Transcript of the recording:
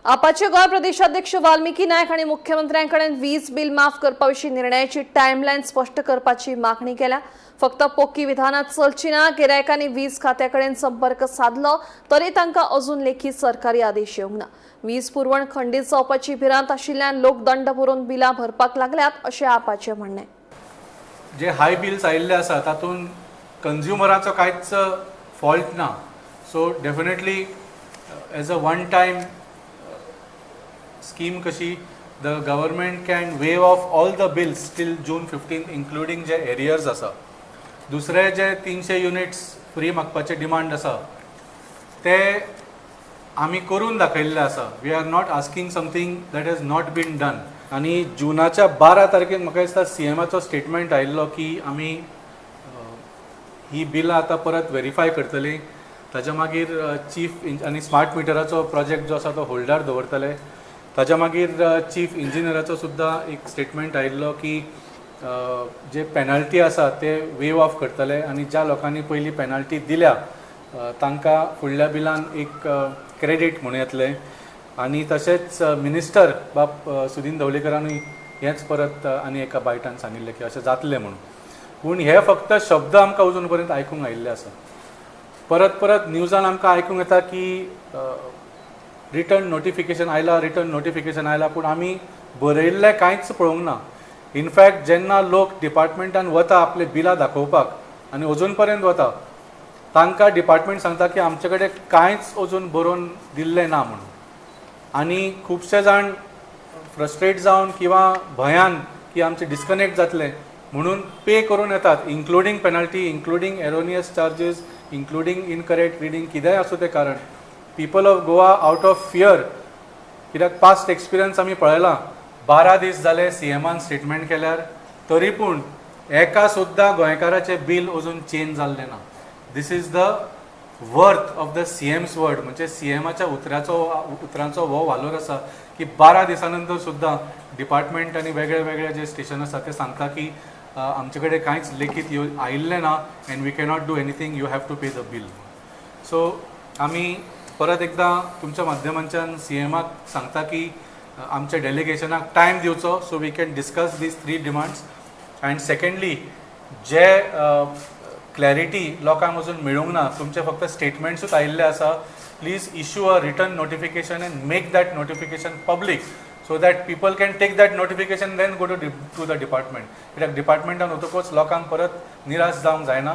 आपाचे गोंय प्रदेशाध्यक्ष वाल्मिकी नायक हांणी मुख्यमंत्र्यां कडेन वीज बील माफ करपा विशीं निर्णयाची टायमलायन स्पश्ट करपाची मागणी केल्या. फक्त पोकी विधानात चलची ना. गिरायकांनी वीज खात्या कडेन संपर्क साधलो तरी तांकां अजून लेखी सरकारी आदेश येवंक ना. वीज पुरवण खंडीत जावपाची भिरांत आशिल्ल्यान लोक दंड भरून बिलां भरपाक लागल्यात, अशें आपाचें म्हणणें. जे हाय बिल्स आयिल्ले आसा, तातूंत कंज्युमराचो कांयच फॉल्ट ना. So definitely, as a one time scheme कशी, the government can waive off all the bills till June 15, including J arrears आसा. दुसरे जे 300 युनिट्स फ्री मागपाचे डिमांड आसा, ते आमी करून दाखयल्ले आसा. We are not asking something that has not been done. आनी जुनाच्या 12 तारखेक म्हाका दिसता सीएमाचो स्टेटमेंट आयिल्लो की आमी ही बिलां आतां परत वेरीफाय करतली. ताच्या मागीर चीफ आनी स्मार्ट मिटराचो प्रोजेक्ट जो आसा तो होल्डार दवरतले. ताच्या मागीर चीफ इंजिनियराचो सुद्दां एक स्टेटमेंट आयिल्लो की जे पेनल्टी आसा ते वेव ऑफ करतले आनी ज्या लोकांनी पयलीं पेनल्टी दिल्या, तांकां फुडल्या बिलान एक क्रेडीट म्हणून येतलें. आनी तशेंच मिनिस्टर बाब सुदीन धवलीकरानूय हेंच परत आनी एका बायटान सांगिल्लें की अशें जातलें म्हणून. पूण हे फक्त शब्द आमकां अजून पर्यंत आयकूंक आयिल्ले आसा. परत परत न्यूजान आमकां आयकूंक येता की रिटन नोटिफिकेशन आयला, रिटन नोटिफिकेशन आयला, पूण आमी बरयल्लें कांयच पळोवंक ना. इनफॅक्ट जेन्ना लोक डिपार्टमेंटान वता आपले बिलां दाखोवपाक, आनी अजून पर्यंत वता, तांकां डिपार्टमेंट सांगता की आमचे कडेन कांयच अजून बरोवन दिल्लें ना म्हणून. आनी खुबशे जाण फ्रस्ट्रेट जावन किंवा भंयान की आमचे डिस्कनेक्ट जातले म्हणून पे करून येतात, including penalty, including erroneous charges, including incorrect reading, कितेंय आसूं तें कारण. People of Goa, out of fear, कित्याक पास्ट एक्सपिरियन्स आमी पळयला, 12 दीस जाले सीएमान स्टेटमेंट केल्यार, तरी पूण एका सुद्दां गोंयकाराचें बील अजून चेंज जाल्लें ना. This is the worth of the CM's word. म्हणजे सीएमाच्या उतरांचो हो वालोर आसा की 12 दिसां नंतर सुद्दां डिपार्टमेंट आनी वेगळे वेगळे जे स्टेशन आसा ते सांगता की आमचे कडेन कांयच लेखीत आयिल्लें ना and we cannot do anything, you have to pay the bill. So आमी परत एकदां तुमच्या माध्यमांच्यान सीएमाक सांगता की आमच्या डेलिगेशनाक टायम दिवचो so we can discuss these three demands. And secondly, J clarity लोकांक अजून मेळूंक ना, तुमचे फक्त स्टेटमेंट्सूच आयिल्ले आसा, please issue a written notification and make that notification public so that people can take that notification, then go to the department, कित्याक डिपार्टमेंटान वतकूच लोकांक परत निराश जावंक जायना.